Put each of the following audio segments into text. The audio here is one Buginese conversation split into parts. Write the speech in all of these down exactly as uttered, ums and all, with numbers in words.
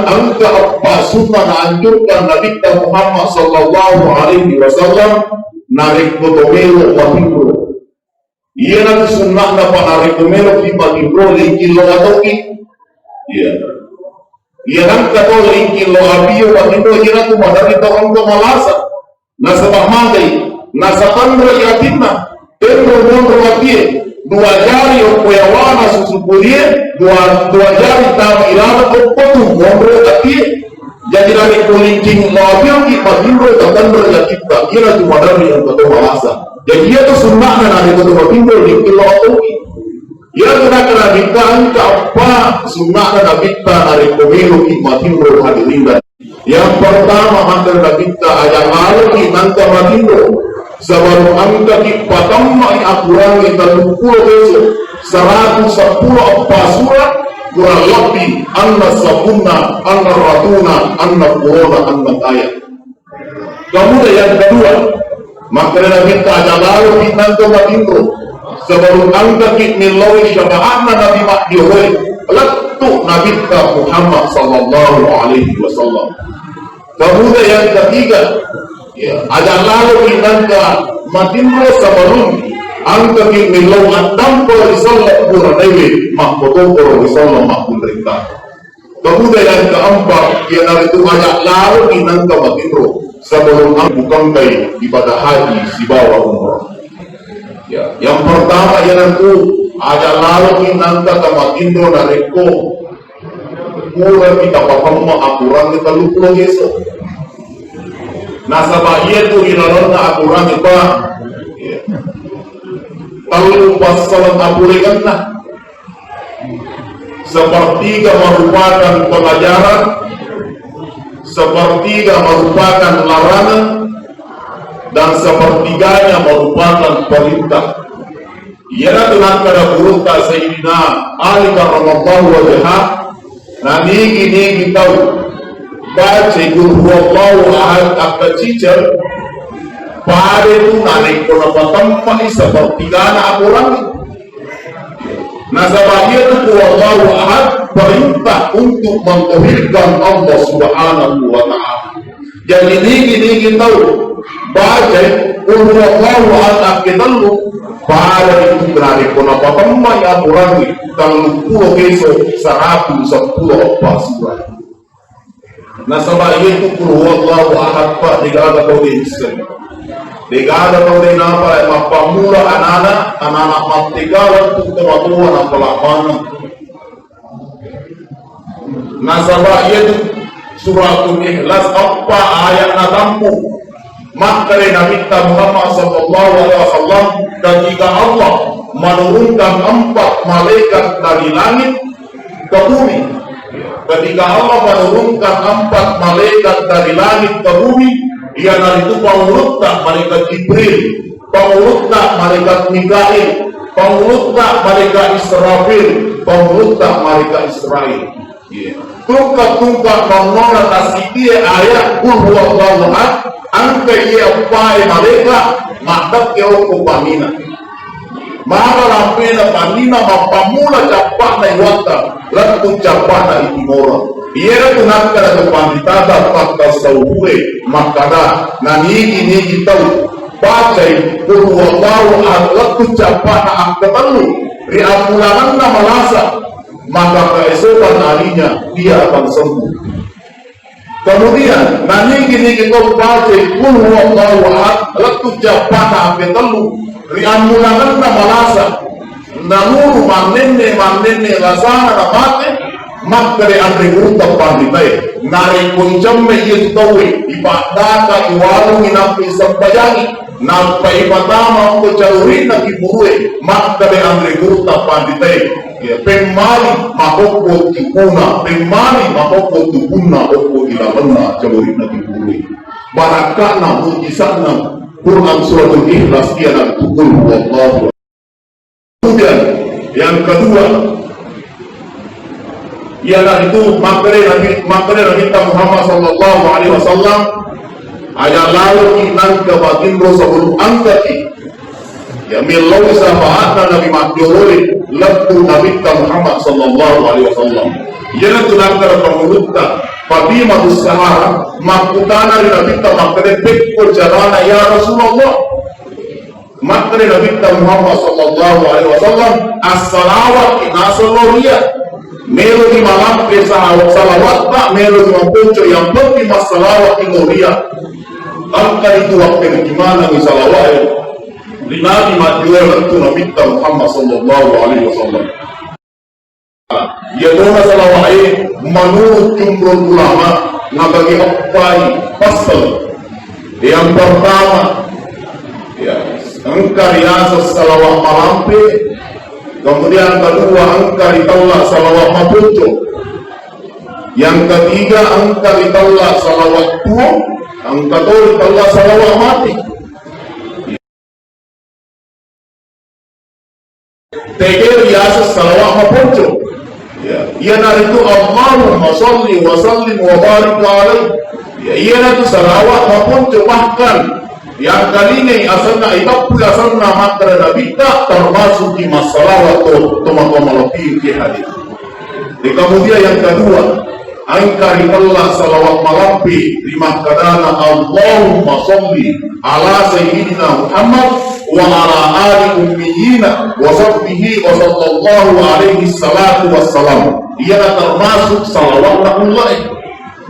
Engka eppa sunnah naanjurkan Nabitta Muhammad sallallahu alaihi wasallam narekko to melo matinro. Iyanatu sunnahna pa narekko meloki matinro, lingking lo atoki. Iya. Iya, engka to lingking lo abio matinro, iyanatu maderri to engka malasa. Nasaba magai, nasatanroi atinna, tenro monro atie, dua jari okko yawana susu purie, dua, dua jari tama ilana okko tu monro atie. Jadi narekko lingking lo abioki matinro, tatanroi atitta, iyanatu maderri engka to malasa. Jadi iyatu sunnahna narekko to matinro, lingking lo atoki. Iyatu nakkeda Nabitta engka eppa sunnahna Nabitta narekko meloki matinro, hadirin. Yang pertama, makkeda Nabitta, aja laloki nangka matinro. Sebelum engkaki patemmai Akorangnge telluppulo peso, seratu seppulo eppa sura, kurang lebbi anna sabunna, anna ratuna, anna pulona, anna ayat. Kemudian yang kedua, makkeda Nabitta, aja laloki nangka matinro. Sebelum engkaki melloi syafaatna Nabi maddioloe, lettu Nabitta Muhammad sallallahu alaihi wasallam. Kemudian yang ketiga, ya, aja laloki nangka matinro sebelum engkaki mellau attampa ri selleng puranewe, makkotoparo ri selleng makkunraitta. Kemudian yang keempat, iyanaritu aja laloki nangka matinro sebelum engka bukangkai ibadah haji sibawa umrah. Ya, yang pertama iyanaritu aja laloki nangka matinro narekko puraki tapatemma Akorangnge telluppulo peso. Nasaba iyatu ri lalenna Akorangnge, Pak, ya, tellu passaleng apolengenna. Sepertiga merupakan pengajaran, sepertiga merupakan larangan, dan sepertiganya merupakan perintah. Iyanatu nakkeda gurutta Sayyidina Ali karramallahu wajhah, nanigi-nigi tau bacai Qul huwallahu ahad akkaciceng, pada tu narekko napatemmai sepertigana Akorangnge. Nasaba iyatu Qul huwallahu ahad perintah untuk mentauhidkan Allah Subhanahu wa Ta'ala. Jadi nigi-nigi tau bacai Qul huwallahu ahad akketellu, pada itu narekko napatemmai Akorangnge telluppulo peso, seratu seppulo eppa sura. Nasaba iyatu Qul huwallahu ahad, Pak, degaga tau de isseng. Degaga tau de napala mappammula anana, anana mattegalan tu tomatoa napala maneng. Nasaba iyatu Suratul Ikhlas eppa ayat natampu. Makkeda Nabitta Muhammad sallallahu alaihi wasallam, ketika Allah menurunkan empat malaikat dari langit ke bumi, ketika Allah menurunkan empat malaikat dari langit ke bumi, iyanaritu pangulutta malaikat Jibril, pangulutta malaikat Mikail, pangulutta malaikat Israfil, pangulutta malaikat Israil. Iya. Tungka-tungka nonnona tassidie ayat Qul huwallahu ahad, engka iya eppae malaika maddekke okko pannina. Maka lampena pannina mappammula cappa'na iwatta lettu cappa'na itimoro. Iyaro tu nakkeda tu panritata pattasawuhe makkada, nanigi-nigi tau bacai Qul huwallahu ahad lettu cappa'na akketellu ri ammulangenna malasa, maka keesokan harinya dia akan sembuh. Kemudian, nanigi-nigi tau bacai Qul huwallahu ahad lettu cappa'na akketellu ri ammulangenna malasa, nanuru mannenne-mannenne lasana namate, makkeda anre gurutta panritae, narekko icemme iya tu tauwe, ipaddaka, iwalungi, nappa isembajangi, nappa ipatama okko calori'na kiburue, makkeda anre gurutta panritae, ya, pemmali makokko tupuna, pemmali makokko tupunna okko ilalenna calori'na kiburue. Barakka'na, mujizatna Quran Suratul Ikhlas iyanaritu Qul huwallahu. Kemudian yang kedua, iyanaritu makkeda Nabi, makkeda Nabitta Muhammad sallallahu alaihi wasallam, aja laloki nangka matinro sebelum engkaki, ya, melloi syafaatna Nabi maddioloe lettu Nabitta Muhammad sallallahu alaihi wasallam. Iyanatu nakkeda pangulutta Halimatu Sa'diyah makkutana ri Nabitta makkeda, "Pekko carana ya Rasulullah?" Makkeda Nabitta Muhammad sallallahu alaihi wasallam, "Assalawat naseng lao ri iyya." Meloki malampe sahawa-, salawatta, meloki maponco, yang penting massalawat lao ri iyya. Engka ritu wapperimmanengngi salawa'e ri Nabi, majjuwa lettu Nabitta Muhammad sallallahu alaihi wasallam. Iyatona salawa'e, menurut jumhur ulama, nabagi eppai passel. Yang pertama, ya, engka riaseng salawat malampe, kemudian kedua, engka ritella salawat maponco. Yang ketiga, engka ritella salawat tuo, engka to ritella salawat mate. Tege riaseng salawat maponco. Ya, iyanaritu Allahumma shalli wa sallim wa barik alaihi. Ya, iyanatu salawat maponco, bahkan yang kalingai asenna, iteppui asenna makkeda Nabitta, termasuk ki massalawat to, to maka malebbi ki hadis. Di kemudian yang kedua, engka ritella salawat malampe ri makkedana, "Allahumma shalli ala sayyidina Muhammad wa ala ali ummiyina wa sahbihi wa sallallahu alaihi salatu wassalam." Iyana termasuk salawatna ullae.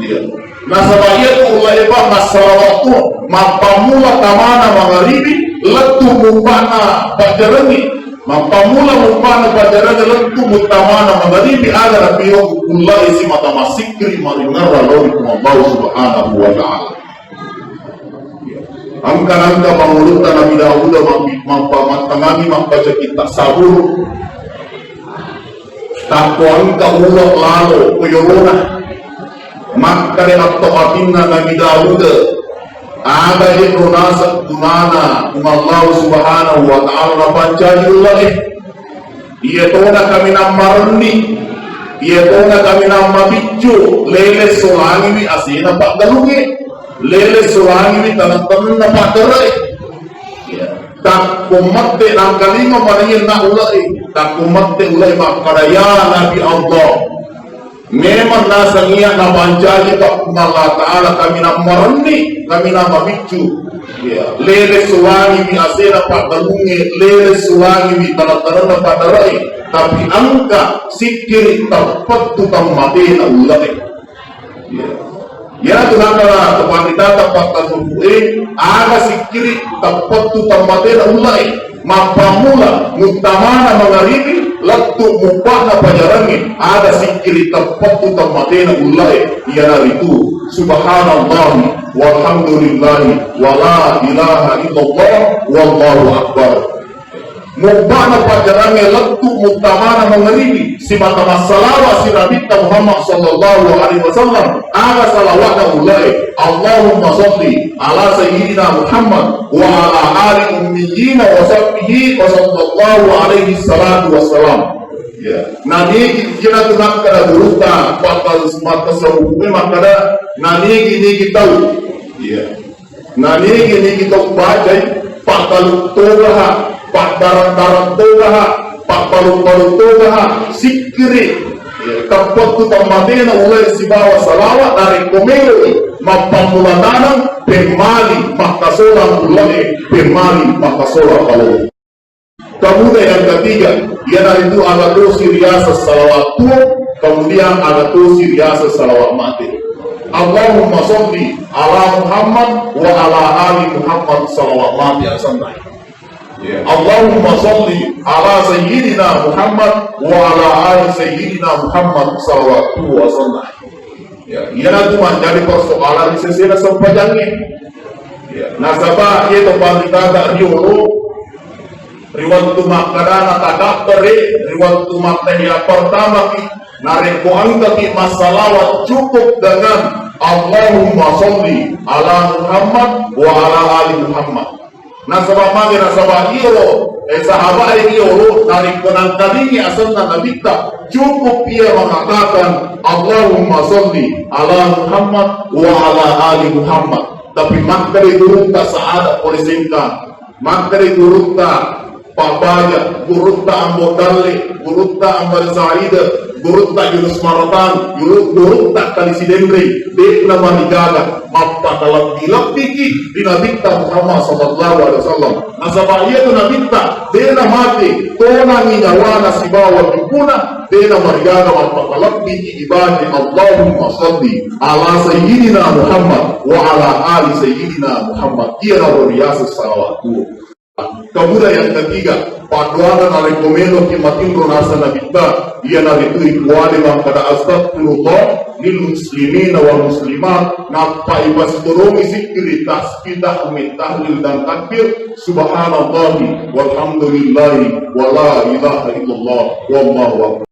Iya. Nasaba iyatu ullae pa massalawat tu mappammula tamana mangaribi lettu mubbana pajjarengngi. Mappammula mubbana pajjarengnge lettu muttamana mangaribi, aga napio ullae simata massikkiri maringerra lao ri Puang Allah Subhanahu wa Ta'ala. Engka nangka pangulutta Nabi Dauda mampi-, mampa-, mattangangi mappaca kitta sabur. Takko engka ulo lalo ko yolona. Makkeda atto atinna Nabi Dauda, aga je naseng gunana Puang Allah Subhanahu wa Ta'ala napancaji ullae. Iyatona kaminang marenni, iyatona kaminang mabiccu, lele solangiwi asena paggalungnge, lele solangiwi taneng-tanenna paddarae. Ya. Takko mette nangkalinga manenna ulae, takko mette ulae makkeda, "Ya Nabi Allah, memang naseng iya napancaji ka Puang Allah Ta'ala kaminang marenni, kaminang mabiccu. Ya, lele sulangiwi asena paggalungnge, lele sulangiwi taneng-tanenna paddarae, tapi engka sikkiri teppettu temmatena ulae." Ya. Iyatu nakkeda to panritata pattasumpu'e, aga sikkiri teppettu temmatena ullae. Mappammula muttamana mangaribi lettu mubbana pajarangnge, aga sikkiri teppettu temmatena ullae, iyanaritu subhanallahi walhamdulillahi wala ilaha illallah wallahu akbar. Mubbana pajarangnge lettu muttamana mangaribi, simata massalawa sirabitta Muhammad sallallahu alaihi wasallam, aga salawatna ullae, Allahumma salli ala sayyidina Muhammad wa ala ali ummiyina wa sahbihi wa sallallahu alaihi salatu wassalam. Ya, nani kira tu nakkeda gurutta, pattas-, pattasumpu'e makkeda, nani nigi tau. Ya. Na nigi-nigi tau bacai, paggalu togaha, pagdarang-darang togaha, pagbalu-balu togaha, sikkiri, teppettu temmatena ulae sibawa salawa, narekko meloi mappammula taneng, pemmali makkasolang ulae, pemmali makkasolang kalolo. Kemudian yang ketiga, iyanaritu aga tosi riaseng salawat tuo, kemudian aga tosi riaseng salawat mate. Allahumma salli ala Muhammad wa ala ali Muhammad, salawat mate asenna. Ya. Allahumma salli ala sayyidina Muhammad wa ala ali sayyidina Muhammad, salawat tuo asenna. Ya, iyanatu manjadi persoalan ri sesena sempajangnge. Ya, nasaba iye to panritata riolo, ri wettu makkedana takabbere, ri wettu mattahiya pertamaki, narekko engkaki massalawat cukup dengan Allahumma salli ala Muhammad wa ala ali Muhammad. Nasaba magi, nasaba iyaro, eh, sahabae iyaro, narekko nangkalingi asenna Nabitta, cukup ia mengatakan, "Allahumma salli ala Muhammad wa ala ali Muhammad." Tapi makkeda gurutta Sa'adat pole Sengkang, makkeda gurutta Pabbaja, gurutta Ambo Dalle, gurutta Ambo Saida, gurutta Yunus Maratan, guru-, gurutta Kali Sidenreng, de'na marigaga mappakalebbi-lebbiki ri Nabitta Muhammad sallallahu alaihi wasallam. Nasaba iyatu Nabitta de'na mate, tonangi nyawana sibawa tubuna, de'na marigaga mappakalebbi ibadah Allahumma salli ala sayyidina Muhammad wa ala ali sayyidina Muhammad. Iyanaro riaseng salawat tuo. Kemudian yang ketiga, paddoangeng narekko meloki matinro naseng Nabitta, iyanaritu ripuade makkeda, "Astagfirullah lil muslimina wal muslimat." Nappai pasitorongi sikkiri, tasbih, tahmid, tahlil, dan takbir, "Subhanallahi walhamdulillahi wa la ilaha illallah wallahu akbar."